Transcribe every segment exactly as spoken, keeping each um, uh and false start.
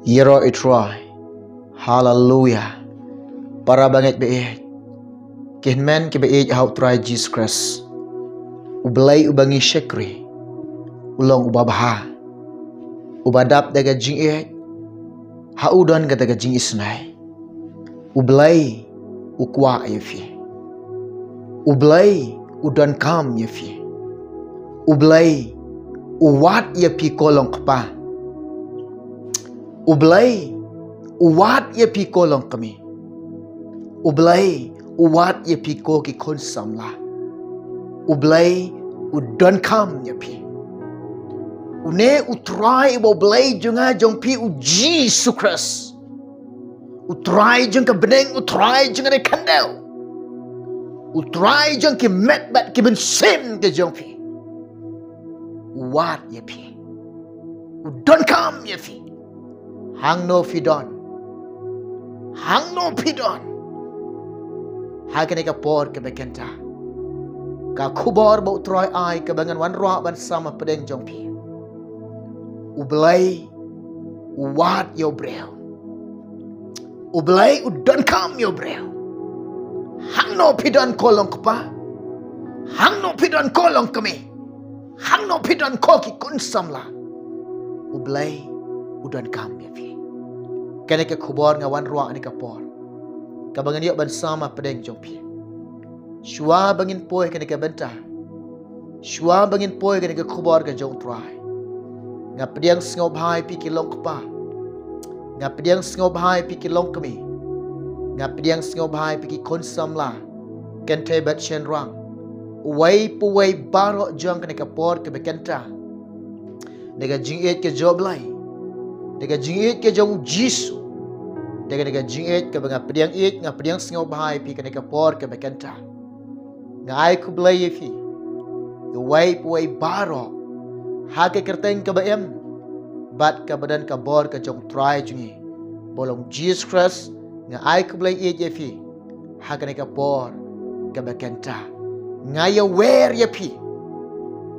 Ïaroh ïa u Trai. Haleluya. Para bangeit ba ïeit, ki hynmen ki ba ïeit ha u Trai Jisu Khrist, u Blei uba ngi shakri, u long uba bha, uba dap da ka jingïeit, ha u don kata ka jingisynei. U Blei u kwah ïa phi. U Blei u donkam ïa phi. U Blei u wad ïa phi ko long kpa. U Blei u wad ïa phi ko long kmie. U Blei u wad ïa phi ko ki khun samla. U Blei u donkam ïa phi. Une u Trai uba u Blei jong nga jong phi u Jisu Khrist, u Trai jong ka bneng, u Trai jong ka khyndew, u Trai jong ki met bad ki mynsiem ki jong phi, u wad ïa phi, u donkam ïa phi. Hangno phi don, hangno phi don ha kane ka por kaba kynta, ka khubor ba u Trai ai kaba ngan wanrah ban sam hapdeng jong phi. U Blei u wad ïa u briew. U Blei u donkam ïa u briew. Hangno phi don ko long kpa, hangno phi don ko long kmie, hangno phi don ko ki khun samla, u Blei u donkam ïa phi. Kane ka khubor nga wanrah ha kane ka por kaba ngan ïoh ban sam hapdeng jong phi. Shuwa ba ngin poi kane ka bynta, shuwa ba ngin poi kane ka khubor ka jong u Trai, nga pdiang sngewbha ïa phi ki long kpa, nga pdiang sngewbha ïa phi ki long kmie, nga pdiang sngewbha ïa phi ki khun samla, kynthei bad shynrang, uwei pa uwei baroh jong kane ka por kaba kynta. Da ka jingïeit ka jong u Blei, da ka jingïeit ka jong u Jisu, da ka, da ka jingïeit kaba nga pdiang ïeit, nga pdiang sngewbha ïa phi kane ka por kaba kynta. Nga ai khublei ïa phi, ïa uwei pa uwei baroh, ha ka kyrteng kaba im bad kaba don ka bor ka jong u Trai jong ngi, ba long Jisu Khrist, nga ai khublei ïeit ïa phi. Ha kane ka por kaba kynta, nga ïawer ïa phi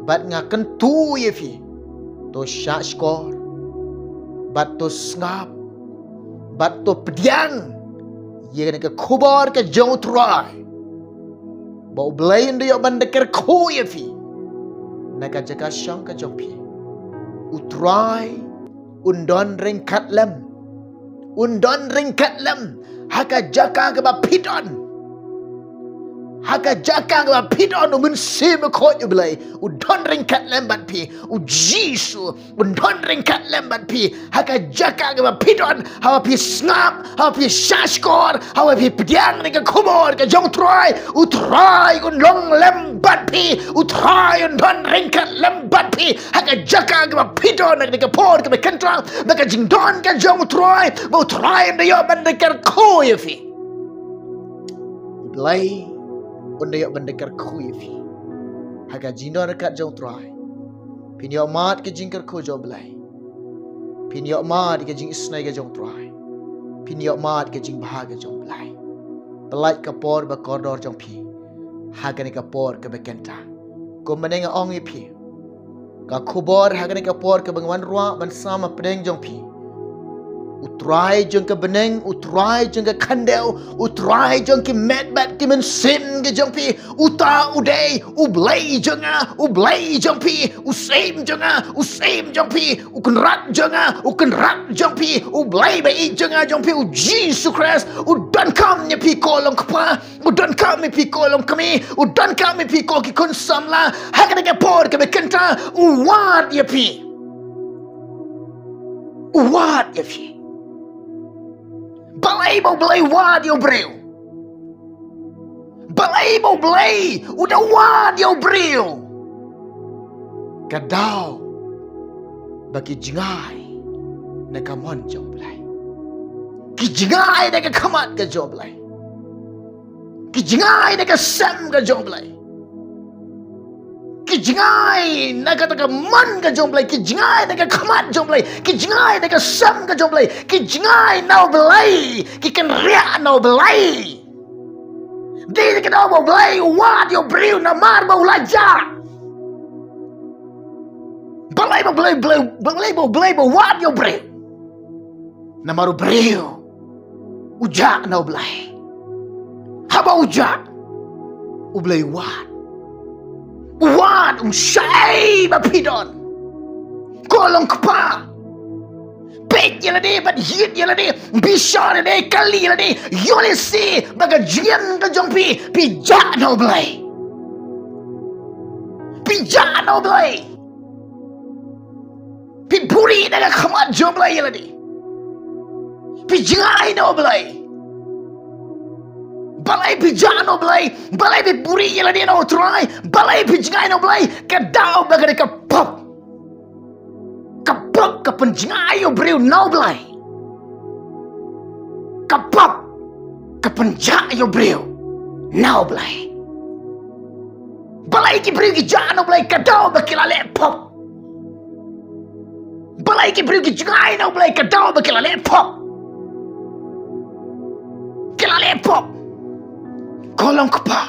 bad nga kyntu ïa phi, to shahshkor bad to sngap bad to pdiang ïa kane ka khubor ka jong u Trai, ba u Blei un da ïoh ban da kyrkhu ïa phi na ka jaka shong ka jong phi. U Trai un don ryngkat lem, un don ryngkat lem ha ka jaka kaba phi don, ha ka jaka kaba phi don. U Mynsiem Bakhuid u Blei u don ryngkat lem bad phi. U Jisu un don ryngkat lem bad phi ha ka jaka kaba phi don, haba phi sngap, haba phi shahshkor, haba phi pdiang ïa ka khubor ka jong u Trai. U Trai un long lem bad phi, u Trai un don ryngkat lem bad phi ha ka jaka kaba phi don ha kane ka por kaba kynta. Ba ka jingdon ka jong u Trai, ba u Trai un da ïoh ban da kyrkhu ïa phi. U Blei un da ïoh ban da kyrkhu ïa phi ha ka jingdon ryngkat jong u Trai. Phin ïoh mad ka jingkyrkhu jong u Blei. Phin ïoh mad ka jingisynei ka jong u Trai. Phin ïoh mad ka jingbha ka jong u Blei. Pynlait ka por ba kordor jong phi ha kane ka por kaba kynta. Kumba nga ong ïa phi, ka khubor ha kane ka por kaba nga wanrah ban sam hapdeng jong phi, u Trai jong ka bneng, u Trai jong ka khyndew, u Trai jong ki met bad ki mynsiem ki jong phi, uta u dei u Blei jong nga, u Blei jong phi, u Syiem jong nga, u Syiem jong phi, u Kynrad jong nga, u Kynrad jong phi, u Blei ba ïeit jong nga jong phi, u Jisu Khrist, u donkam ïa phi ko long kpa, u donkam ïa phi ko long kmie, u donkam ïa phi ko ki khun samla. Ha kane ka por kaba kynta, u wad ïa phi. U wad ïa phi. Balei ba u Blei u wad ïa u briew? Balei ba u Blei u da wad ïa u briew? Ka daw ba ki jngai na ka mon jong u Blei, ki jngai na ka khmat ka jong u Blei, ki jngai na ka sem ka jong u Blei, ki jngai na kata ka mon ka jong u Blei, ki jngai na ka khmat jong u Blei, ki jngai na ka sem ka jong u Blei, ki jngai na u Blei, ki kynriah na u Blei. Dei na ka daw ba u Blei u wad ïa u briew namar ba u la jah. Balei ba u Blei, Blei, balei ba u Blei ba u wad ïa u briew? Namar u briew u jah na U Blei. Haba u jah, U Blei u wad. U wad, um shai ba phi don. Ko long kpa, peit ïa lade bad ïit ïa lade, bishar ïa lade, kylli ïa lade, ïoh lehse ba ka jingim ka jong phi, phi jah na U Blei. Phi jah na U Blei. Phi buhrieh na ka khmat jong U Blei ïa lade. Phi jngai na U Blei. Balei phi jah na U Blei? Balei phi buhrieh ïa lade na U Trai? Balei phi jngai na U Blei? Ka daw ba ka dei ka pop. Ka pop ka pynjngai ïa u briew na U Blei. Ka pop ka pynjah ïa u briew na U Blei. Balei ki briew ki jah na U Blei? Ka daw ba ki la leh pop. Balei ki briew ki jngai na U Blei? Ka daw ba ki la leh pop. Ki la leh pop. Ko long kpa,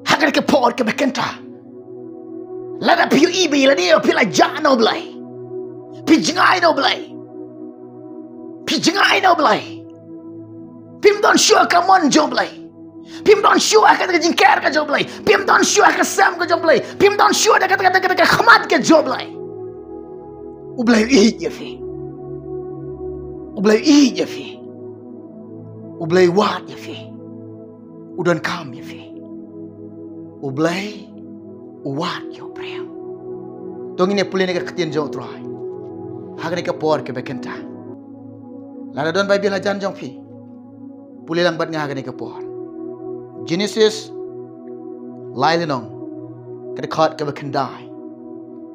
ha kane ka por kaba kynta, lada phi ïohi ba ïa lade phi la jah na U Blei, phi jngai na U Blei, phi jngai na U Blei, phim don shuh ha ka mon jong U Blei. Phim don shuh ha ka jingker ka jong U Blei. Phim don shuh ha ka sem ka jong U Blei. Phim don shuh ha ka, ka, ka, ka khmat ka jong U Blei. U Blei u ïeit ïa phi. U Blei u ïeit ïa phi. U Blei u wad ïa phi. U donkam ïa phi. U Blei u wad ïa u briew. To ngin ïa pule na ka ktien jong U Trai ha kane ka por kaba kynta. Lada don Baibl hajan jong phi, pule lang bad nga ha kane ka por. Jenesis lai lynnong, ka dkhot kaba khyndai.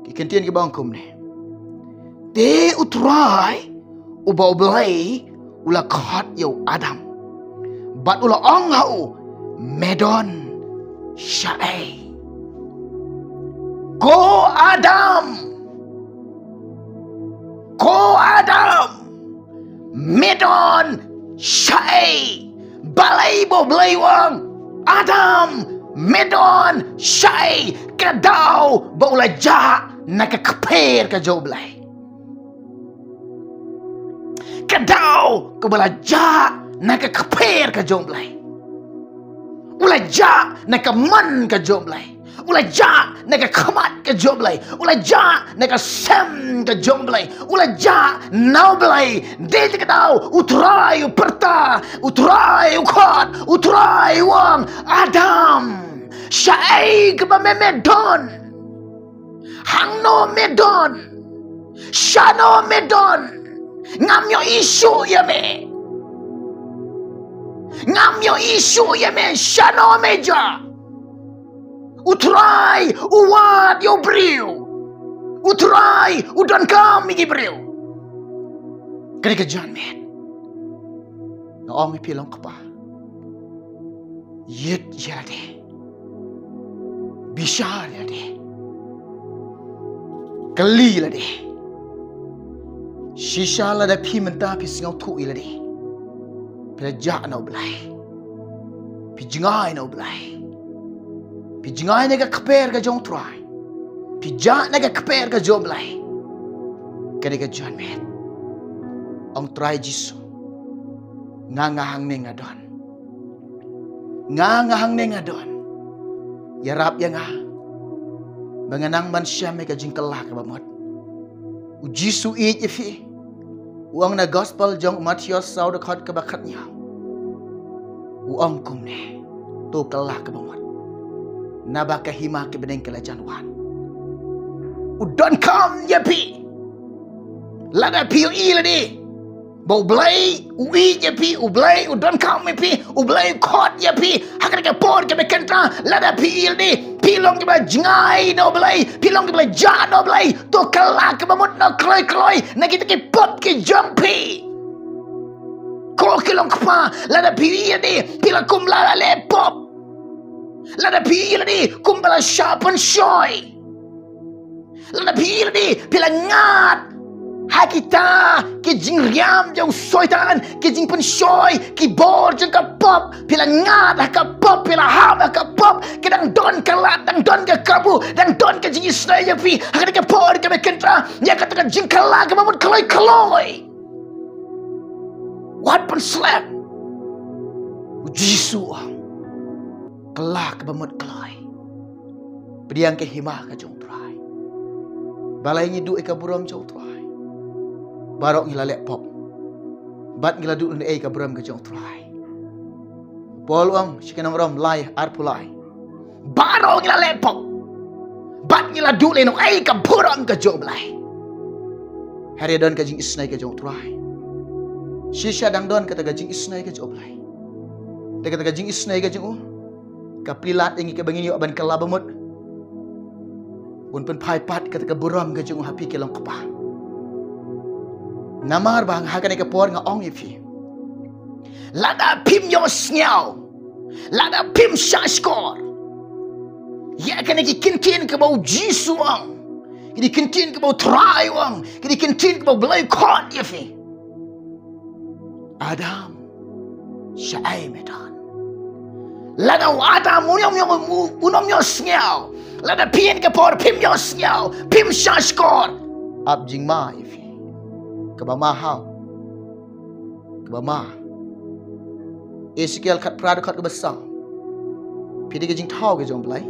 Ki kyntien kiba ong kumne: Te U Trai uba U Blei u la khot ïa u Adam bad u la ong ha u, me don shaei? Ko Adam, ko Adam, me don shaei? Balei ba U Blei u ong, Adam, me don shaei? Ka daw ba u la jah na ka kper ka jong U Blei. Ka daw kaba la jah na ka kper ka jong U Blei. U la jah na ka mon ka jong U Blei. U la jah na ka khmat ka jong U Blei. U la jah na ka sem ka jong U Blei. U la jah na U Blei. Dei te ka daw U Trai u pyrta, U Trai u khot, U Trai u ong, Adam, shaei kaba me me don? Hangno me don? Shano me don? Ngam ïohi shuh ïa me. Ngam ïohi shuh ïa me. Shano me jah? U Trai u wad ïa u briew. U Trai u donkam ïa ki briew. Kane ka janmiet nga ong ïa phi long kpa, ïit ïa lade, bishar ïa lade, kylli ïa lade. Shisha lada phi mynta phi sngewthuh ïa lade, phi la jah na U Blei, phi jngai na U Blei, phi jngai na ka kper ka jong U Trai, phi jah na ka kper ka jong U Blei, kane ka janmiet ong Trai Jisu, nga, nga hangne nga don. Nga, nga hangne nga don. Ïarap ïa nga ba ngan nang ban shem ïa ka jingkylla kaba mut. U Jisu u ïeit ïa phi. U ong na gospel jong u Mathaios saw dkhot kaba khatnïaw, u ong kumne: To kylla kaba mut, naba ka hima ka bneng ka la jan wan. U donkam ïa phi. Lada phi ïohi lade ba U Blei u ïeit ïa phi, U Blei u donkam ïa phi, U Blei u khot ïa phi ha kane ka por kaba kynta, lada phi ïohi lade phi long kiba jngai na U Blei, phi long kiba la jah na U Blei, to kylla kaba mut, noh kloi kloi na kita ki pop ki jong phi. Ko ki long kpa, lada phi ïohi lade phi la kum la leh pop, lada phi ïohi lade kumba la shah pynshoi, lada phi ïohi lade phi la ngat ha kita ki jingriam jong u Soitan, ki jingpynshoi, ki bor jong ka pop, phi la ngat ha ka pop, phi la hap ha ka pop, ka dang don ka lad, dang don ka kabu, dang don ka jingisynei jong phi ha kane ka por kaba kynta ïa kata ka jingkylla kaba mut kloi kloi. Wat pynslem. U Jisu u ong, kylla kaba mut kloi. Pdiang ka hima ka jong u Trai. Balei ngi duh ïa ka burom jong u Trai? Baroh ngi la leh pop bad ngi la duh lehnohei ïa ka burom ka jong u Trai. Paul u ong sha ki nong Rom lai arphew lai, baroh ngi la leh pop bad ngi la duh lehnohei ïa ka burom ka jong u Blei. Hynrei don ka jingisynei ka jong u Trai. Shisha dang don kata ka jingisynei ka jong u Blei. Te kata ka jingisynei ka jong u ka plie lad ïa ngi kaba ngin ïoh ban kylla ba mut, bun pynphai pat kata ka burom ka jong u ha phi ki long kpa. Namar ba ha kane ka por nga ong ïa phi, lada phim ïohsngew, lada phim shahshkor ïa kane ki kyntien kaba u Jisu u ong, kine ki kyntien kaba u Trai u ong, kine ki kyntien kaba u Blei u khot ïa phi, Adam, shaei me don? Lada u Adam un ym ïoh, un ym ïohsngew, lada phi ha kane ka por phim ïohsngew, phim shahshkor, ap jingma ïa phi. Kaba ma haw? Kaba ma? Ezekiel khatphra dkhot kaba saw. Phi dei ka jingthaw ka jong u Blei.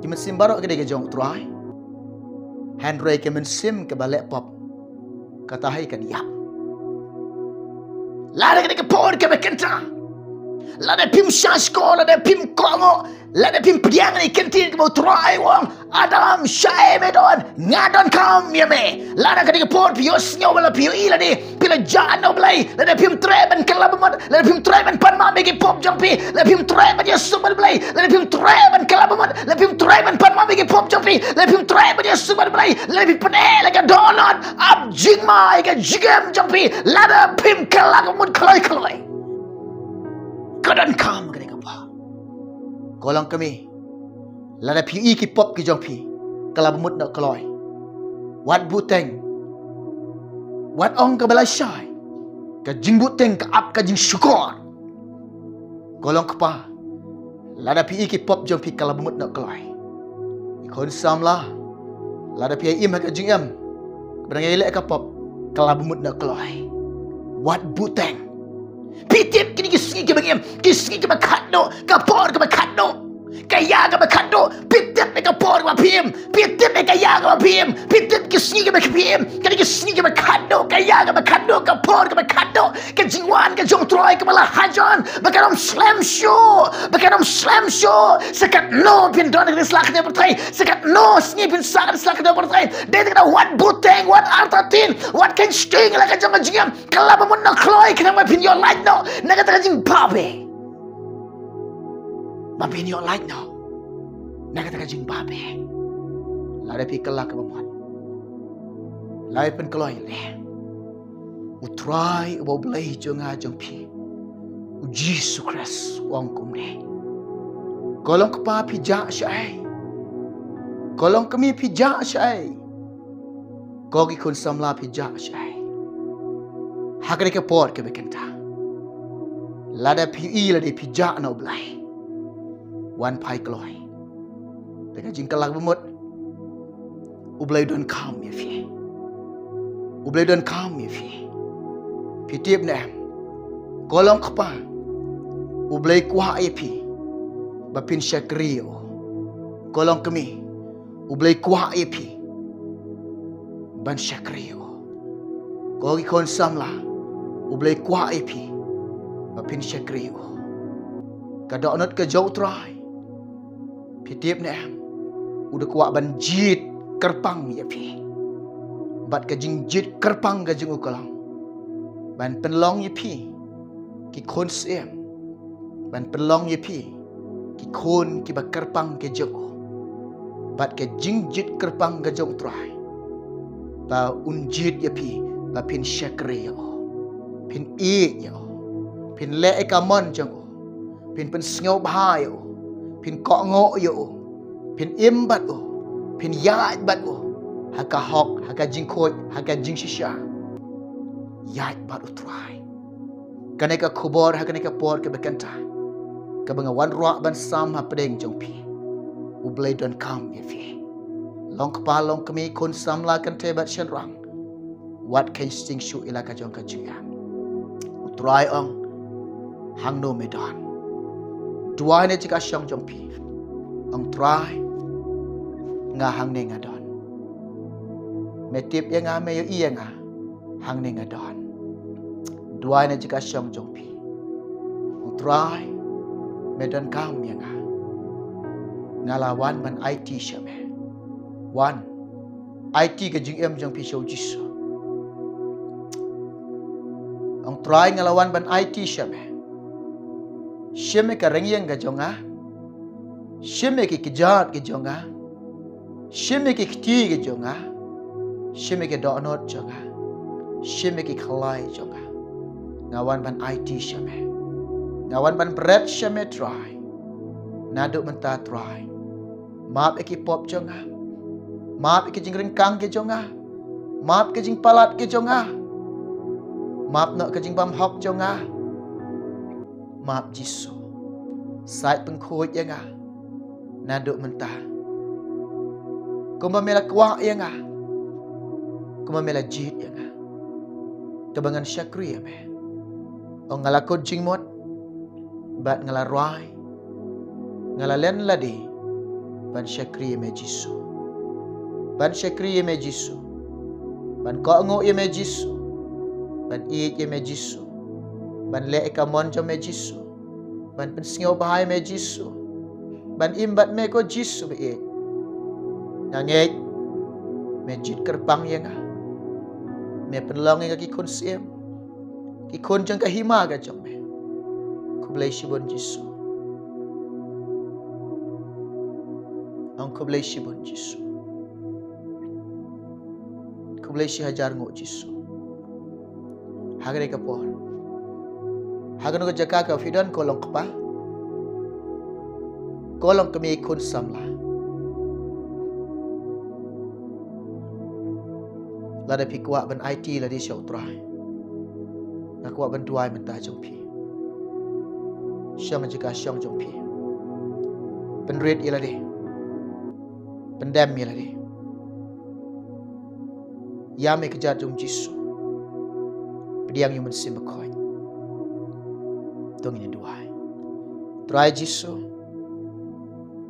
Ki mynsiem baroh ki dei ka jong u Trai. Hynrei ka mynsiem kaba leh pop, kata hi kan ïap. Lada ha kane ka por kaba kynta, lada phim shahshkor, lada phim kohnguh, lada phim pdiang ïa kane ka kyntien kaba u Trai u ong, Adam, shaei me don? Nga donkam ïa me. Lada ha kane ka por phi ïohsngew, lada phi ïohi lade phi la jah na u Blei, lada phim treh ban kylla ba mut, lada phim treh ban pan map ïa ki pop jong phi, lada phim treh ban ïasuk bad u Blei, lada phim treh ban kylla ba mut, lada phim treh ban pan map ïa ki pop jong phi, lada phim treh ban ïasuk bad u Blei, lada phi pyneh la ka dohnud, ap jingma ïa ka jingim jong phi, lada phim kylla ba mut kloi kloi. Ka donkam kane ka por. Ko long kmie, lada phi ïohi ki pop ki jong phi kylla ba mut noh kloi, wat buhteng, wat ong kaba lashai. Ka jingbuhteng ka ap ka jingshukor. Ko long kpa, lada phi ïohi ki pop jong phi kylla ba mut noh kloi. Ki khun samla, lada phi ïa im ha ka jingim kaba dang ïaleh ka pop, kylla ba mut noh kloi, wat buhteng. Phi tip kine ki sngi kiba ngim, ki sngi kiba khatduh, ka por kaba khatduh, ka ïa kaba khatduh? Phi tip ïa ka por kaba phi im? Phi tip ïa ka ïa kaba phi im? Phi tip ki sngi kiba phi im? Kine ki sngi kiba khatduh, ka ïa kaba khatduh, ka por kaba khatduh, ka jingwan ka jong u Trai kaba la hajan, ba kan ym slem shuh, ba kan ym slem shuh. Sa katno phin don ha kane ka sla kynthei pyrthei, sa katno sngi phin sah ha kane ka sla kynthei pyrthei. Dei tang da wat buhteng, wat artatien, wat kheiñ shting la ka jong ka jingim, kylla ba mut noh kloi, khnang ba phin ïoh lait noh na kata ka jingbabe. Ba phin ïoh lait noh na kata ka jingbabe. Lada phi kylla kaba mut, lada phin kloi leh. U Trai uba u Blei jong nga jong phi, u Jisu Khrist u ong kumne. Ko long kpa, phi jah shaei? Ko long kmie, phi jah shaei? Ko ki khun samla, phi jah shaei? Ha kane ka por kaba kynta, lada phi ïohi lade phi jah na u Blei, wan phai kloi. Te ka jingkylla ba mut, u Blei u donkam ïa phi. U Blei u donkam ïa phi. Phi tip ne em? Ko long kpa, u Blei u kwah ïa phi ba phin shakri ïa u. Ko long kmie, u Blei u kwah ïa phi ban shakri ïa u. Ko ki khun samla, u Blei u kwah ïa phi ba phin shakri ïa u. Ka dohnud ka jong u Trai, phi tip ne em, u da kwah ban jied kyrpang ïa phi. Bad ka jingjied kyrpang ka jong u ka long ban pynlong ïa phi ki khun syiem, ban pynlong ïa phi ki khun kiba kyrpang ki jong u. Bad ka jingjied kyrpang ka jong u Trai, ba un jied ïa phi ba phin shakri ïa u, phin ïeit ïa u, phin leh ïa ka mon jong u, phin pynsngewbha ïa u, phin kohnguh ïa u, phin im bad u, phin ïaid bad u ha ka hok, ha ka jingkhuid, ha ka jingshisha. Ïaid bad u Trai. Kane ka khubor ha kane ka por kaba kynta, kaba nga wanrah ban sam hapdeng jong phi. U Blei u donkam ïa phi. Long kpa, long kmie, khun samla, kynthei bad shynrang, wat kheiñ shting shuh ïa la ka jong ka jingim. Trai ong, hangno me don? Duwai na jaka shong jong phi. Ong Trai, nga hangne nga don. Me tip ïa nga, me ïohi ïa nga. Hangne nga don. Duwai na jaka shong jong phi. Ong Trai, me donkam ïa nga. Nga la wan ban aiti sha me. Wan, aiti ka jingim jong phi sha u Jisu. Ong Trai, nga la wan ban aiti sha me. Shim ïa ka rynïeng ka jong nga. Shim ïa ki kjat ki jong nga. Shim ïa ki kti ki jong nga. Shim ïa ki dohnud jong nga. Shim ïa ki khlai jong nga. Nga wan ban aiti sha me. Nga wan ban bret sha me Trai. Naduh mynta Trai, map ïa ki pop jong nga. Map ïa ki jingryngkang ki jong nga. Map ki jingpalat ki jong nga. Map noh ki jingbymhok jong nga. Map Jisu. Sait pynkhuid ïa nga. Naduh mynta. Kumba me la kwah ïa nga. Kumba me la jied ïa nga. Kaba ngan shakri ïa me. Ong nga la kut jingmut. Bad nga la rwai. Nga la len lade. Ban shakri ïa me Jisu. Ban shakri ïa me Jisu. Ban kohnguh ïa me Jisu. Ban ïeit ïa me Jisu. Ban leh ïa ka mon jong me Jisu. Ban pynsngewbha ïa me Jisu. Ban im bad me ko Jisu ba ïeit. Nga ngeit. Me jied kyrpang ïa nga. Me pynlong ïa nga ki khun syiem. Ki khun jong ka hima ka jong me. Khublei shibun Jisu. Ong khublei shibun Jisu. Khublei shihajar nguh Jisu. Ha kane ka por. Ha kano ka jaka ka phi don ko long kpa. Ko long kmie khun samla. Lada phi kwah ban aiti lade sha u Trai. Nga kwah ban duwai mynta jong phi. Shong jaka shong jong phi. Pynrit ïa lade. Pyndem ïa lade. Ïam ïa ka jingkjat jong Jisu. Pdiang ïa u Mynsiem Bakhuid. To ngin duwai. Trai Jisu.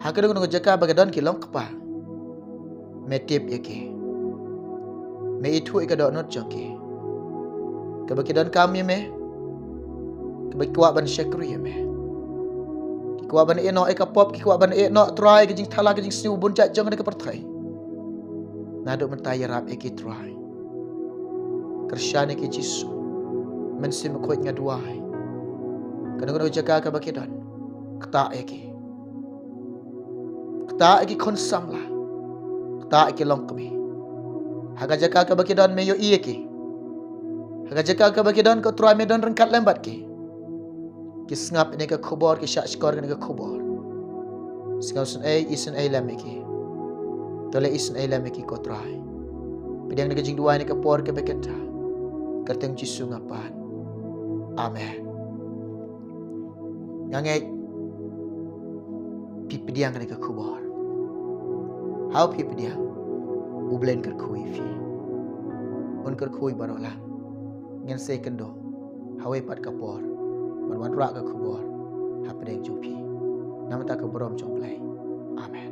Ha kano kano ka jaka ba ki don ki long kpa. Me tip ïa ki. Me ithuh ïa ka dohnud jong ki. Kaba ki donkam ïa me. Kaba ki kwah ban shakri ïa me. Ki kwah ban ïehnoh ïa ka pop, ki kwah ban ïehnoh Trai ka jingthala ka jingsniew bun jait jong kane ka pyrthei. Naduh mynta ïarap ïa ki Trai. Kyrshan ïa ki Jisu. Mynsiem Bakhuid nga duwai. Kano kano ka jaka kaba ki don. Ktah ïa ki. Ktah ïa ki khun samla. Ktah ïa ki longkmie. Ha ka jaka kaba ki don me ïohi ïa ki. Ha ka jaka kaba ki don ko Trai me don ryngkat lem bad ki. Ki sngap ïa kane ka khubor, ki shah shkor ïa kane ka khubor. Sngap sngewsynei, isynei lem ïa ki. To leh isynei lem ïa ki ko Trai. Pdiang ïa kane ka jingduwai ïa kane ka por kaba kynta. Kyrteng Jisu nga pan. Amen. Nga ngeit phi pdiang ïa kane ka khubor. Haba phi pdiang, U Blei un kyrkhu ïa phi. Un kyrkhu ïa baroh lang. Ngin sa ïakynduh ha kawei pat ka por ban wanrah ka khubor hapdeng jong phi. Namar ka burom jong U Blei. Amen.